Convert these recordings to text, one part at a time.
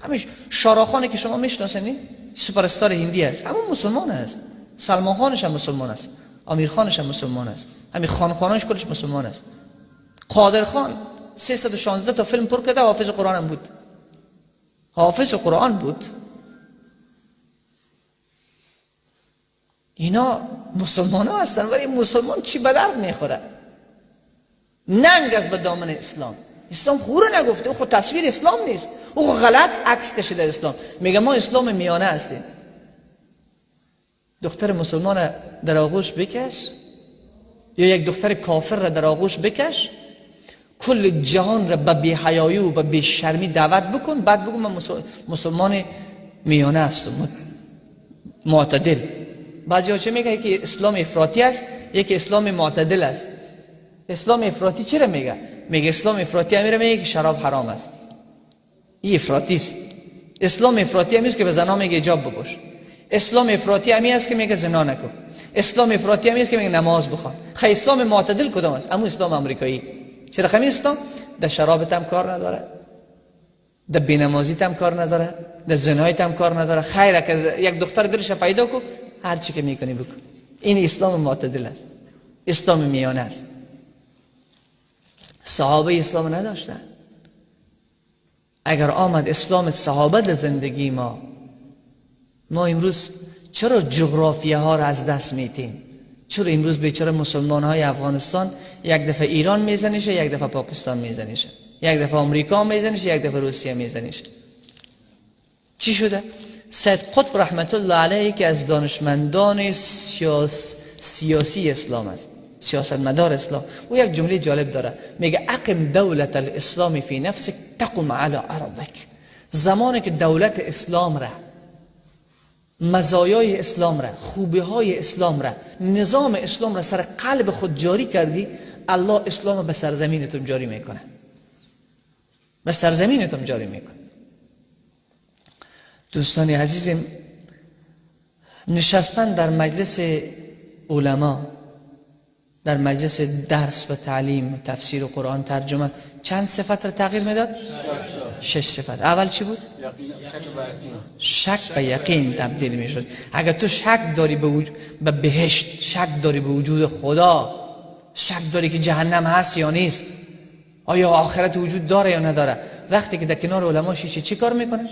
همیش شاراخانی که شما میشناسنی سوپر استار هندی است، همون مسلمان است. سلمان خانش هم مسلمان است، امیر خانش هم مسلمان است، همین خانخانش کلش مسلمان است. قادر خان 316 تا فیلم پر کرده، حافظ قرآن هم بود، حافظ قرآن بود. اینا مسلمان ها هستن، ولی مسلمان چی به درد میخوره؟ ننگ از به دامن اسلام. اسلام خورو نگفته، او خود تصویر اسلام نیست، او غلط عکس کشیده اسلام. میگه ما اسلام میانه هستیم. دختر مسلمان در آغوش بکش یا یک دختر کافر را در آغوش بکش، کل جهان را به بی‌حیایی و به بی‌شرمی دعوت بکن، بعد بگو من مسلمان میانه هستم، معتدل. بعضی ها چه میگه که اسلام افراطی است، یکی اسلام معتدل است. اسلام افراطی چرا میگه؟ میگه اسلام افراطی امیره میگه که شراب حرام است، این افراطی است. اسلام افراطی همی است که به زنا میگه حجاب بپوش. اسلام افراطی همی است که میگه زنا نکن. اسلام افراطی همی است که میگه نماز بخوان. خی اسلام معتدل کدام است؟ امو اسلام آمریکایی. چرا خمی اسلام در شرابت هم کار نداره، در بینمازیت هم کار نداره، در زنایت هم کار نداره. خیره که یک دختر درش پیدا کو، هر چی که میکنی بکن. این اسلام معتدل است، اسلام میانه است. صحابه اسلام نداشتن. اگر آمد اسلام صحابه در زندگی ما، ما امروز چرا جغرافیه ها را از دست میتیم؟ چرا امروز بیچاره مسلمان های افغانستان یک دفعه ایران میزنیشه، یک دفعه پاکستان میزنیشه، یک دفعه آمریکا میزنیشه، یک دفعه روسیه میزنیشه؟ چی شده؟ سید قطب رحمت الله علیه که از دانشمندان سیاسی اسلام است، سیاستمدار اسلام، او یک جمله جالب داره، میگه اقم دولت الاسلام فی نفسک تقم علی ارضک. زمانی که دولت اسلام را، مزایای اسلام را، خوبی های اسلام را، نظام اسلام را سر قلب خود جاری کردی، الله اسلام به سرزمینتون جاری میکنه، به سرزمینتون جاری میکنه. دوستان عزیزم، نشستن در مجلس علما، در مجلس درس و تعلیم و تفسیر و قرآن ترجمه، چند صفت را تغییر میداد؟ 6 صفت. اول چی بود؟ شک به یقین تبدیل میشد. اگر تو شک داری به بهشت، شک داری به وجود خدا، شک داری که جهنم هست یا نیست، آیا آخرت وجود داره یا نداره، وقتی که در کنار علما شیشه چی کار میکنه؟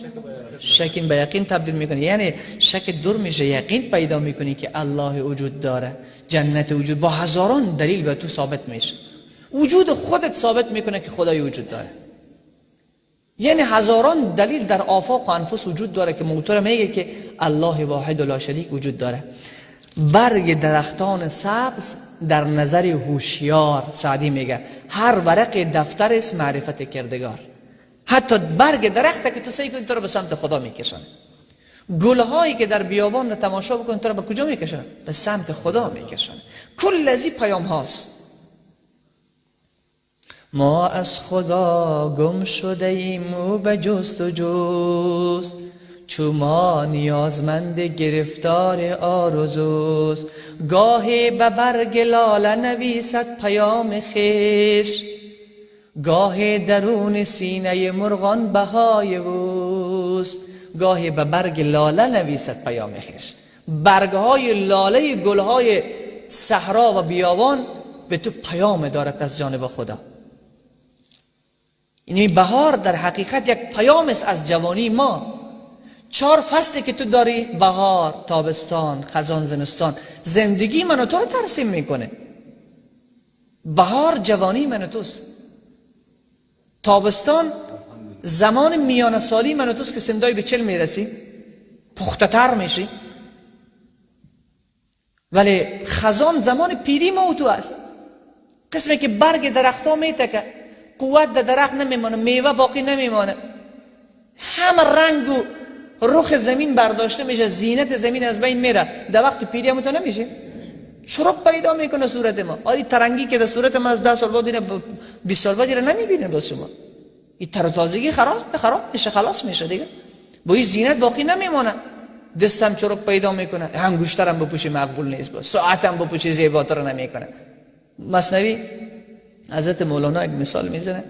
شک به یقین تبدیل میکنه. یعنی شک دور میشه، یقین پیدا میکنی که الله وجود داره، جنت وجود، با هزاران دلیل به تو ثابت میشه. وجود خودت ثابت میکنه که خدای وجود داره. یعنی هزاران دلیل در آفاق و انفس وجود داره که موتور میگه که الله واحد و لا شریک وجود داره. برگ درختان سبز در نظر هوشیار، سعدی میگه هر ورق دفتر است معرفت کردگار. حتی برگ درخت که تو سعی کنی تو رو به سمت خدا میکشانه. گلهایی که در بیابان رو تماشا بکن تو رو به کجا میکشانه؟ به سمت خدا میکشانه. کل از این پیام هاست. ما از خدا گم شده ایم و به جست و جست، چو ما نیازمند گرفتار آرزوست. گاهی به برگ لاله نویسد پیام خویش، گاهی درون سینه مرغان بهای اوست. گاهی به برگ لاله نویسد پیام خویش. برگهای لاله گلهای صحرا و بیابان به تو پیام دارد از جانب خدا. این بهار در حقیقت یک پیام است از جوانی ما. 4 فصلی که تو داری، بهار، تابستان، خزان، زمستان، زندگی من و تو رو ترسیم میکنه. بهار جوانی من و توست، تابستان زمان میانه سالی من و توست که سندای به 40 میرسی، پخته تر میشی. ولی خزان زمان پیری ما و تو است. قسمی که برگ درخت ها میتکه، قوت در درخت نمیمانه، میوه باقی نمیمانه، همه رنگ و رخ زمین برداشته میشه، زینت زمین از بین میره. در وقت پیری هم تو نمیشه، چرب پیدا میکنه صورت ما. آری ترنگی که در صورت ما از 10 سال بعد اینه 20 سال بعد اینه نمیبینه باز شما. این تر و تازگی خراب میشه، خلاص میشه دیگه. با این زینت باقی نمیمانه. دستم چرب پیدا میکنه، انگشترم بپوشی مقبول نیست، باز ساعتم بپوشی زیباتر نمیکنه. مثنوی حضرت مولانا یک مثال میزنه،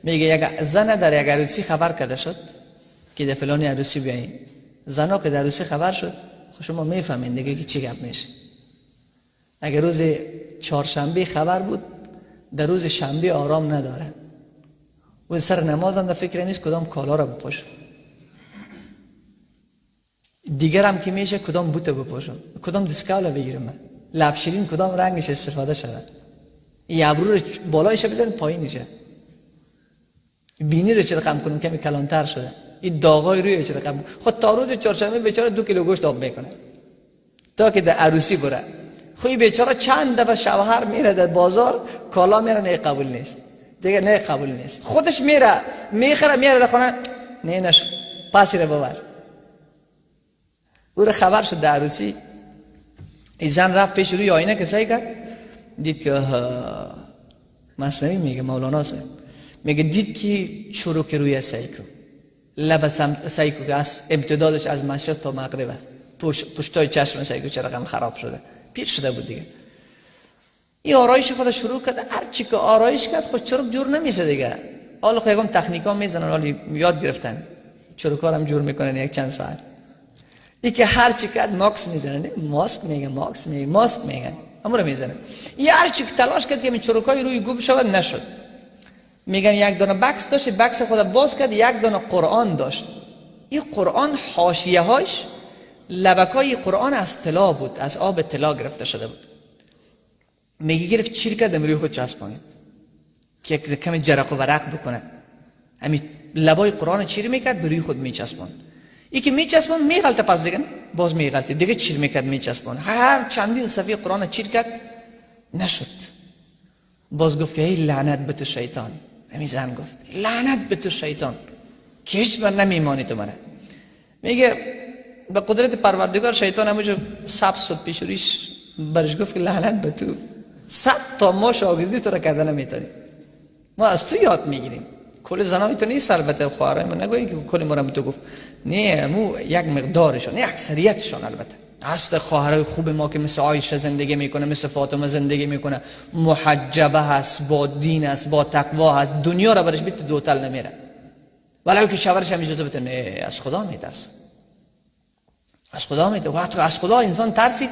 میگه یک زن در یک عروسی خبر کرده شد، که در فلانی عروسی بیاین. زنا که در عروسی خبر شد، خب شما میفهمین دیگه که چی گپ میشه. اگر روز چهارشنبه خبر بود، در روز شنبه آرام نداره. و سر نماز هم در فکر نیست کدام کالا را بپوشم. دیگر هم که میشه کدام بوت بپوشم، کدام دسکالا بگیرم، من لب شیرین کدام رنگش استفاده شود، این ابرو رو بالایش بزنیم پایینشه، بینی رو چه رقم کنم کمی کلانتر شده، این داغای روی چه رقم. خود تا روز چهارشنبه بیچاره 2 کیلو گوشت آب میکنه تا که در عروسی بره. خب این بیچاره چند دفعه شوهر میره در بازار کالا میره، نه قبول نیست دیگه، نه قبول نیست. خودش میره میخره میره در خانه، نه نشد پاسی رو ببر. او رو خبر شد در عروسی. این زن رفت پیش روی آینه که سعی کرد، دید که مثنوی میگه مولانا صاحب میگه، دید که چروک روی سعی کن، لب سعی کن که از امتدادش از مشرق تا مغرب است، پشتای چشم سعی کن چه رقم خراب شده، پیر شده بود دیگه. این آرایش خود شروع کرد، هر چی که آرایش کرد خود چروک جور نمیشه دیگه. حالا خب یکم تکنیکا میزنن، حالا یاد گرفتن چروکا هم جور میکنن یک چند ساعت. یکی هر چی کرد ماکس میزنه، ماسک میگه، ماکس میگه، ماسک میگن، همون رو میزنه. یه هر چی که تلاش کرد که این چروکای روی گوب شود نشد. میگن یک دانه بکس داشت، بکس خود باز کرد، یک دانه قرآن داشت. این قرآن حاشیه هاش لبکای قرآن از طلا بود، از آب طلا گرفته شده بود. میگه گرفت چیر کرد روی خود چسبانید که یک کمی جرق و برق بکنه. همین لبای قرآن چیر میکرد به روی خود میچسباند. یکی میچسبان میغلطه، پس دیگه باز میغلطه دیگه، چیر میکرد میچسبان. هر چندین صفحه قرآن چیر کرد نشد. باز گفت که ای لعنت به تو شیطان. همین زن گفت لعنت به تو شیطان که هیچ بر نمیمانی تو منه. میگه به قدرت پروردگار شیطان همونجا سبز شد پیش رویش، برش گفت که لعنت به تو، 100 تا ما شاگردی تو را کرده نمیتونی، ما از تو یاد میگیریم. کل زنای تو نیست البته، خواهرای من نگوین که کل ما را تو گفت، نه مو یک مقدارشان، نه اکثریتشان البته. هست خواهرای خوب ما که مثل عایشه زندگی میکنه، مثل فاطمه زندگی میکنه، محجبه هست، با دین است، با تقوا هست، دنیا را برش بیت دوتل نمیره، ولی که شوهرش هم اجازه بده، نه از خدا میترسه، از خدا میترسه. وقتی از خدا انسان ترسید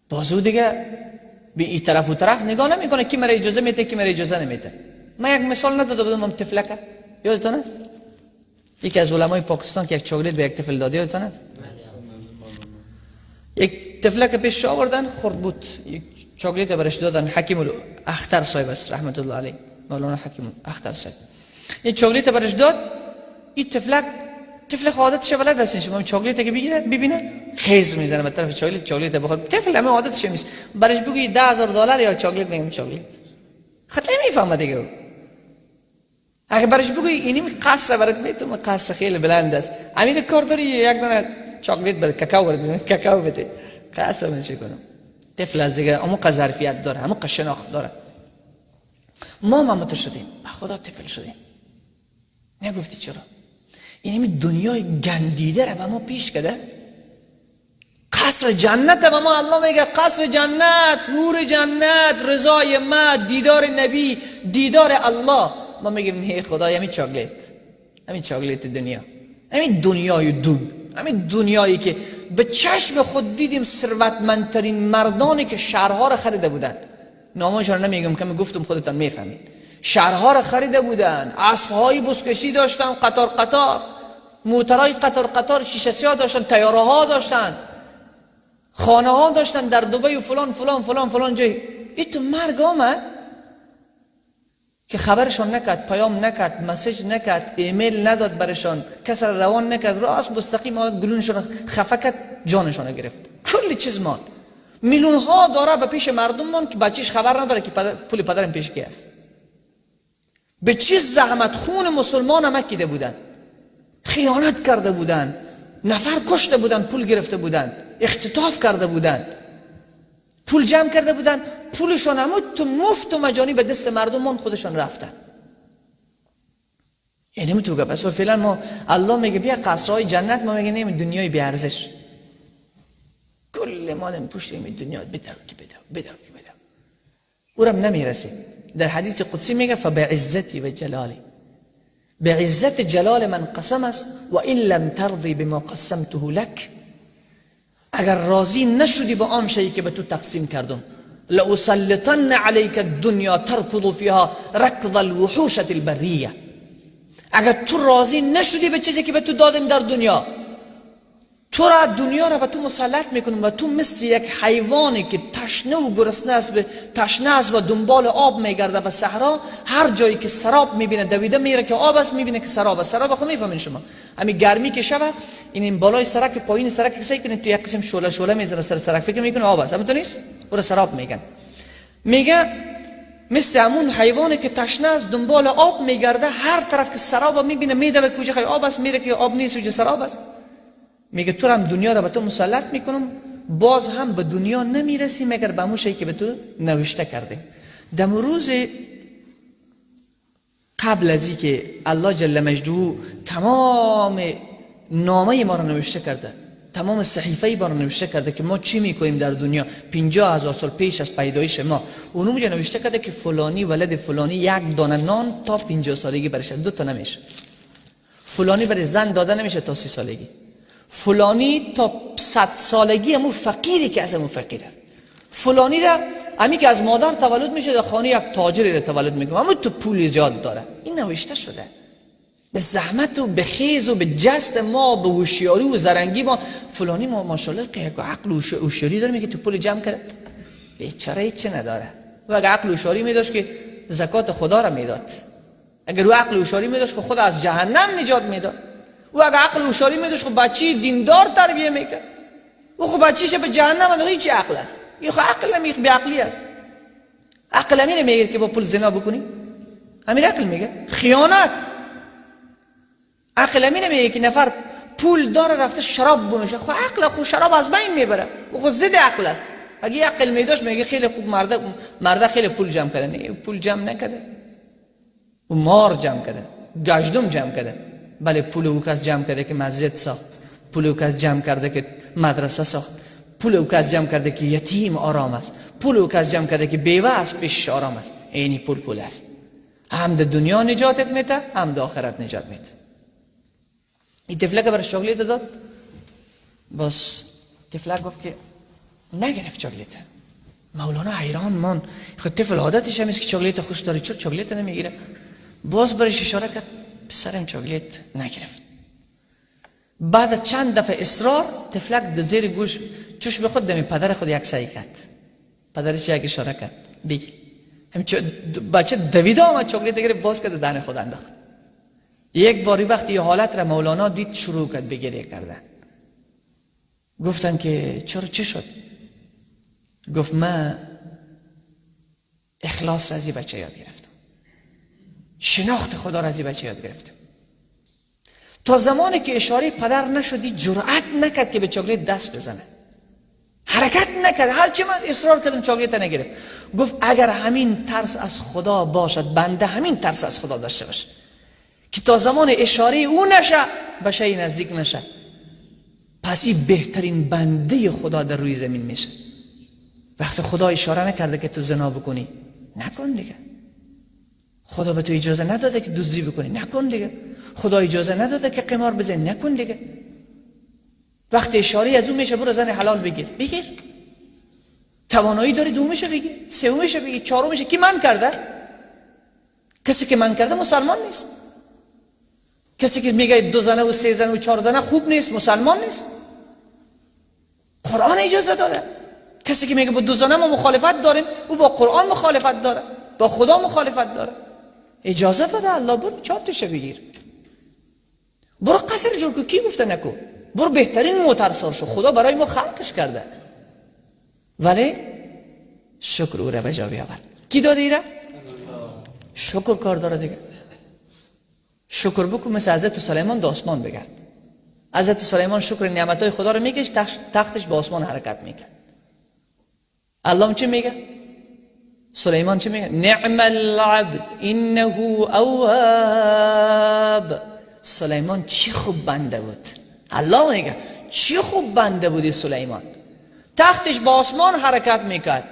بازو دیگه به این طرف و طرف نگاه نمیکنه کی مرا اجازه میده کی مرا اجازه نمیده. من یک مثال نداده بودم طفلکه، یادتان است؟ یکی از علمای پاکستان که یک چاکلیت به یک طفل داده، یادتان است؟ یک طفلک پیش آوردن، خرد بود، یک چاکلیت برش دادن. حکیم الاختر صاحب است رحمت الله علیه، مولانا حکیم الاختر صاحب، یک چاکلیت برش داد. این طفلک طفل عادتش بلد است، شما چاکلیت که بگیره ببینه خیز میزنه به طرف چاکلیت، چاکلیت بخواد. طفل همه عادتش نیست، برش بگی $10,000 یا چاکلیت، میگم چاکلیت، خط نمیفهمه دیگه. اگه برش بگوی اینیم قصر برات میتونم، قصر خیلی بلند است، امیر کار داری یک دونه چاکلیت بده، کاکائو برات میدم، کاکائو بده، قصر من چی کنم؟ طفل از دیگه عمق ظرفیت داره، عمق شناخت داره. ما مامت شدیم، به خدا طفل شدیم. نگفتی چرا؟ اینیم دنیای گندیده را به ما پیش کرده. قصر جنت به ما الله میگه قصر جنت، حور جنت، رضای ما، دیدار نبی، دیدار الله. ما میگیم نه خدای، همین چاکلیت، همین چاکلیت دنیا، همین دنیای دون، همین دنیایی که به چشم خود دیدیم ثروتمندترین مردانی که شهرها را خریده بودن، نامشان نمیگم که گفتم خودتان میفهمید، شهرها را خریده بودن، اسب‌های بزکشی داشتن، قطار قطار، موترهای قطار قطار، شیشه سیاه داشتن، طیاره ها داشتن، خانه ها داشتن در دبی و فلان فلان فلان فلان جای. این تو مرگ آمد که خبرشان نکرد، پیام نکرد، مسیج نکرد، ایمیل نداد برشان، کس را روان نکرد، راست مستقیم آمد گلونشان خفه کرد، جانشان گرفت. کل چیز مان میلیون ها داره به پیش مردم مان که بچهش خبر نداره که پول پدرم پیش کی است. به چیز زحمت خون مسلمان هم کیده بودن، خیانت کرده بودن، نفر کشته بودن، پول گرفته بودن، اختطاف کرده بودن، پول جمع کرده بودن، پولشان هم تو مفت و مجانی به دست مردم مان خودشان رفتن. یعنی تو گپ است. فعلا ما الله میگه بیا قصرهای جنت، ما میگه نمی دنیای بی ارزش. کل ما دم پشت این دنیا بده که بده بده که بده، اورم نمیرسه. در حدیث قدسی میگه فبعزتی و جلالی، به عزت جلال من قسم است، و ان لم ترضی بما قسمته لک، اگر راضی نشدی به آن شیء که به تو تقسیم کردم، لأسلطن علیک الدنیا ترکض فیها رکض الوحوش البریه، اگر تو راضی نشدی به چیزی که به تو دادم در دنیا، تو را دنیا را به تو مسلط میکنم و تو مثل یک حیوانی که تشنه و گرسنه است، تشنه است و دنبال آب میگرده به صحرا، هر جایی که سراب میبینه دویده میره که آب است، میبینه که سراب است. سراب خو میفهمین شما، همین گرمی که شوه این بالای سرک پایین سرک که سعی کنید تو یک قسم شعله شعله میزنه سر سرک، فکر میکنه آب است، همون نیست، او را سراب میگن. میگه مثل همون حیوانی که تشنه است دنبال آب میگرده، هر طرف که سراب میبینه میدوه کجا خیلی آب است، میره که آب نیست کجا سراب است. میگه تو هم دنیا را به تو مسلط میکنم، باز هم به دنیا نمیرسی مگر به همون شی که به تو نوشته کرده. دم روز قبل از که الله جل مجده تمام نامه ما را نوشته کرده، تمام صحیفه ما را نوشته کرده که ما چی میکنیم در دنیا 50,000 سال پیش از پیدایش ما، اونو میگه نوشته کرده که فلانی ولد فلانی یک دانه نان تا 50 سالگی برش، دو تا نمیشه، فلانی برای زن داده نمیشه تا 30 سالگی، فلانی تا 100 سالگی همون فقیری که از همون فقیر است، فلانی را همی که از مادر تولد میشه در خانه یک تاجری را تولد میکنه، همون تو پول زیاد داره. این نوشته شده به زحمت و به خیز و به جست ما، به هوشیاری و زرنگی ما. فلانی ما ماشاءالله که یک عقل و هوشیاری داره، میگه تو پول جمع کرده، بیچاره هیچ نداره. و اگه عقل و هوشیاری میداشت که زکات خدا را میداد، اگر او عقل و هوشیاری میداشت که خدا از جهنم نجات میداد، او اگه عقل و هوشیاری میداشت خب بچی دیندار تربیه میکرد، او خب بچیش به جهنم انداخت. هیچ عقل است، این خب عقل نمیخ، بی عقلی است. عقل امیر میگه که با پول زنا بکنی، امیر عقل میگه خیانت. عقل امیر میگه که نفر پول داره رفته شراب بنوشه، خب عقل خب شراب از بین میبره، او خب ضد عقل است. اگه عقل میداشت میگه خیلی خوب مرده خیلی پول جمع کرده، نه پول جمع نکرده، او مار جمع کرده، گشدم جمع کرده، بله پول او کس جمع کرده که مسجد ساخت، پول او کس جمع کرده که مدرسه ساخت، پول او کس جمع کرده که یتیم آرام است، پول او کس جمع کرده که بیوه است پیش آرام است. اینی پول پول است، هم در دنیا نجاتت میده هم در آخرت نجات میده. این طفلک برای چاکلیت داد، باز طفلک گفت که نگرفت چاکلیت. مولانا حیران مان، خود طفل عادتش هم است که چاکلیت خوش داره، چرا چاکلیت نمیگیره؟ باز برش اشاره کرد، پسرم چاکلیت نگرفت. بعد چند دفعه اصرار، طفلک در زیر گوش چشم خود دمی پدر خود یک سعی کرد، پدرش یک اشاره کرد بگی، هم بچه دویده آمد چاکلیت گرفت، باز کرد دهن خود انداخت. یک باری وقتی حالت را مولانا دید شروع کرد به گریه کردن. گفتن که چرا چه شد؟ گفت من اخلاص را از این بچه یاد گرفتم، شناخت خدا را از این بچه یاد گرفتم. تا زمانی که اشاره پدر نشدی جرأت نکرد که به چاکلیت دست بزنه، حرکت نکرد، هرچی من اصرار کردم چاکلیت نگرفت. گفت اگر همین ترس از خدا باشد، بنده همین ترس از خدا داشته باشه که تا زمان اشاره او نشه به شی نزدیک نشه، پس این بهترین بنده خدا در روی زمین میشه. وقتی خدا اشاره نکرده که تو زنا بکنی، نکن دیگه. خدا به تو اجازه نداده که دزدی بکنی، نکن دیگه. خدا اجازه نداده که قمار بزنی، نکن دیگه. وقتی اشاره از اون میشه برو زن حلال بگیر، بگیر. توانایی داری دومشه بگیر، سومشه بگیر، چهارمشه. کی من کرده؟ کسی که من کرده مسلمان نیست. کسی که میگه دو زنه و سه زنه و چهار زنه خوب نیست، مسلمان نیست. قرآن اجازه داده. کسی که میگه با دو زنه ما مخالفت داریم، او با قرآن مخالفت داره، با خدا مخالفت داره. اجازه داده الله، برو چهار بگیر، برو قصر جور کو. کی گفته نکو؟ برو بهترین موتر شو، خدا برای ما خلقش کرده. ولی شکر او را به جا بیاور. کی داده ایره؟ شکر کار داره دیگه. شکر بکن مثل حضرت سلیمان در آسمان بگرد. حضرت سلیمان شکر نعمتهای خدا رو میکش، تختش به آسمان حرکت میکرد. الله چی میگه؟ سلیمان چی میگه؟ نعم العبد انه اواب. سلیمان چی خوب بنده بود. الله میگه چی خوب بنده بودی سلیمان. تختش به آسمان حرکت میکرد،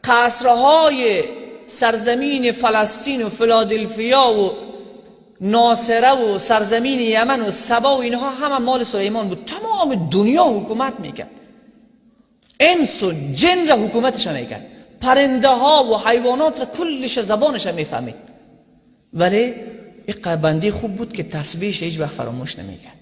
قصرهای سرزمین فلسطین و فیلادلفیا و ناصره و سرزمین یمن و سبا و اینها همه مال سلیمان بود. تمام دنیا حکومت میکرد، انس و جن را حکومتش میکرد، پرنده ها و حیوانات را کلش زبانش میفهمید. ولی این بنده خوب بود که تسبیحش هیچ وقت فراموش نمیکرد،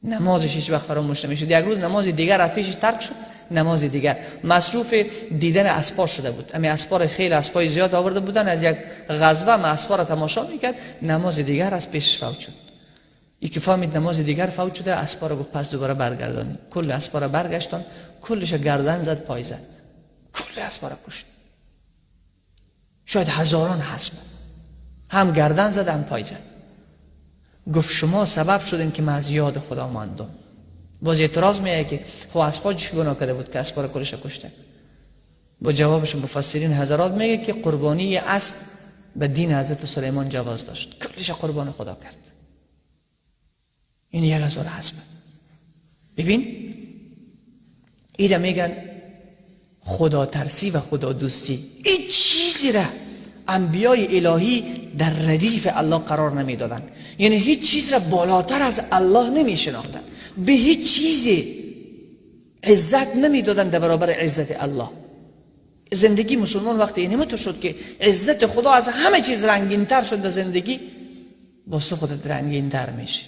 نمازش هیچ وقت فراموش نمیشد. یک روز نماز دیگر از پیشش ترک شد، نماز دیگر مصروف دیدن اسپا شده بود. امی اسپا خیلی اسپای زیاد آورده بودن از یک غزوه، ما اسپا را تماشا میکرد، نماز دیگر از پیشش فوت شد. ای که فهمید نماز دیگر فوت شده، اسپا را گفت پس دوباره برگردانی. کل اسپا را برگشتان، کلش گردن زد، پای زد، کل اسپا را کشت. شاید هزاران اسب هم گردن زد هم پای زد. گفت شما سبب شدین که من از یاد خدا ماندم. باز اعتراض میایه که خب اسپا چی گناه کرده بود که اسپا را کلش کشته؟ با جوابش مفسرین حضرات میگه که قربانی اسب به دین حضرت سلیمان جواز داشت، کلش قربان خدا کرد. این 1000 اسب. ببین ایره میگن خدا ترسی و خدا دوستی. این چیزی را انبیای الهی در ردیف الله قرار نمیدادن، یعنی هیچ چیز را بالاتر از الله نمی شناختن، به هیچ چیزی عزت نمیدادن در برابر عزت الله. زندگی مسلمان وقتی اینمتو شد که عزت خدا از همه چیز رنگینتر شد در زندگی، باز خودت رنگینتر میشی.